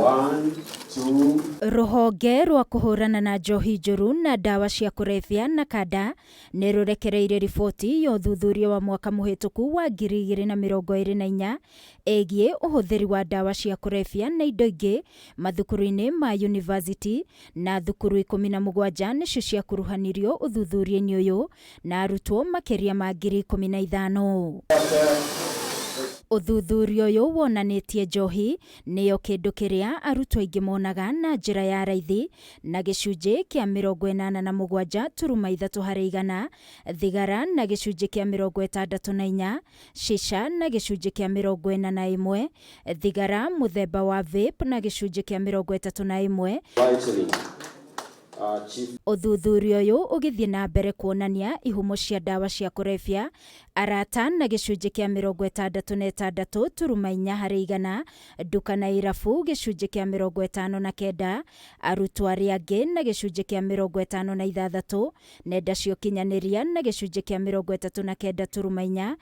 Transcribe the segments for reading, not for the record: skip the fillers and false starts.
One, two. Rũhonge rwa kũhũrana na njohi njũru na ndawa cia kũrebia NACADA nĩ rũrekereirie riboti ya ũthuthuria wa mwaka mũhĩtũku wa 2024 ĩgiĩ ũhũthĩri wa ndawa cia kũrebia na indo ingĩ mathukuru-inĩ ma yunivasĩtĩ na thukuru 17 nĩcio ciakuruhanirio ũthuthuria-inĩ ũyũ na arutwo makĩria ma 15,000. Ũthuthuria ũyũ wonanĩtie njohi nĩyo kĩndũ kĩrĩa arutwo aingĩ monaga na njĩra ya raithi na gĩcunjĩ kĩa 87 turuma ithatũ harĩ igana, thigara na gĩcunjĩ kĩa 64, shisha na gĩcunjĩ kĩa 41, thigara mũthemba wa vape na gĩcunjĩ kĩa 31. Ũthuthuria ũyũ ũgĩthiĩ na mbere kuonania ihumo cia ndawa cia kũrebia, arata na gĩcunjĩ kĩa 66 turuma inya harĩ igana, nduka na irabu gĩcunjĩ kĩa 59, arutwo arĩa angĩ na gĩcunjĩ kĩa 56, nenda cia ũkinyanĩria na gĩcunjĩ kĩa 39 turuma inya,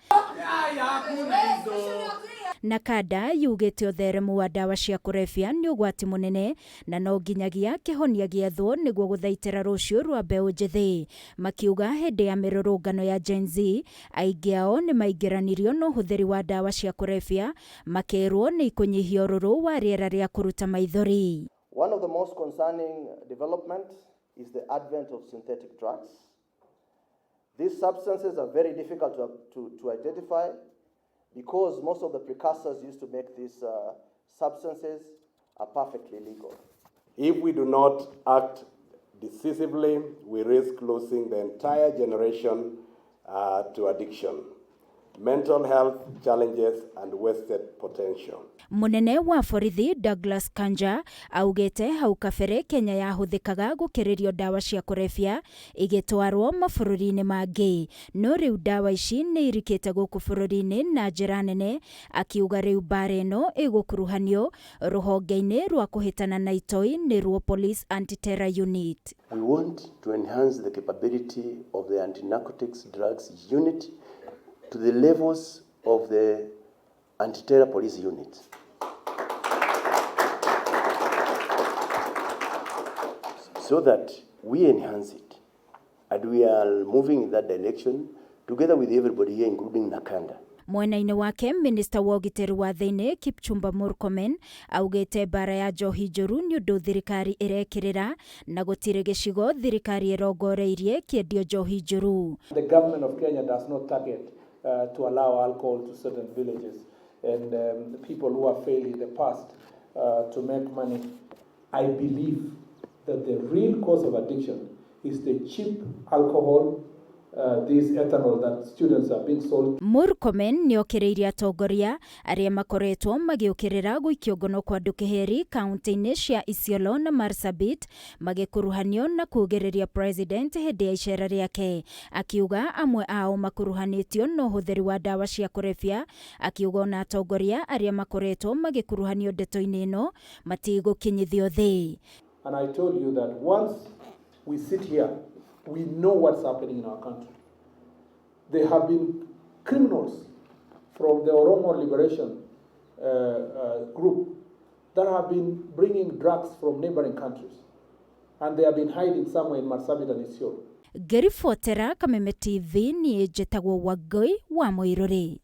NACADA yugĩte ũtheremu wa ndawa cia kũrebia nĩ ũgwati mũnene na no nginyagia kĩhonia gĩethwo nĩguo gũthaitĩra rũciũ rwa mbeũ njĩthĩ. Makiuga hĩndĩ ya mĩrũrũngano ya Gen-Z, aingĩ ao nĩmaingĩranirio na ũhũthĩri wa ndawa cia kũrebia makĩrwo nĩ ikũnyihia ũrũrũ wa rĩera rĩa kũruta maithori. One of the most concerning development is the advent of synthetic drugs. These substances are very difficult to identify because most of the precursors used to make these substances are perfectly legal. If we do not act decisively, we risk losing the entire generation to addiction, mental health challenges and wasted potential. Mũnene wa borithi Douglas Kanja augĩte hau kabere Kenya yahũthĩkaga gũkĩrĩrio ndawa cia kũrebia igĩtwarwo mabũrũri-inĩ mangĩ, no rĩu ndawa ici nĩ irikĩte gũkũ bũrũri-inĩ na njĩra nene, akiuga rĩu mbara ĩno ĩgũkuruhanio rũhonge-inĩ rwa kũhĩtana na itoi nĩruo Police Anti-Terror Unit. We want to enhance the capability of the anti-narcotics drugs unit to the levels of the anti-terror police unit. So that we enhance it, and we are moving in that direction together with everybody here, including NACADA. Mwena-inĩ wake minista wa ũgitĩri wa thĩinĩ Kipchumba Murkomen augĩte mbara ya njohi njũru nĩ ũndũ thirikari ĩrekĩrĩra na gũtirĩ gĩcigo thirikari ĩrongoreirie kĩendio njohi njũru. The government of Kenya does not target to allow alcohol to certain villages and people who have failed in the past to make money. I believe that the real cause of addiction is the cheap alcohol, this ethanol that students are being sold. Murkomen nĩokĩrĩirie atongoria arĩa makoretwo magĩũkĩrĩra gũikio ngono kwa andũ kĩheri kaunti-inĩ cia Isiolo na Marsabit magĩkuruhanio na kugĩrĩria president hĩndĩ ya icera rĩake, akiuga amwe ao makuruhanĩtio na ũhũthĩri wa ndawa cia kũrebia, akiuga ona atongoria arĩa makoretwo magĩkuruhanio ndeto-inĩ ĩno matigũkinyithio thĩ. And I told you that once we sit here, we know what's happening in our country. There have been criminals from the Oromo Liberation Group that have been bringing drugs from neighboring countries, and they have been hiding somewhere in Marsabit and Isiolo. Ngĩribotera Kameme TV, niĩ njĩtagwo Wangũi wa Mũirũrĩ.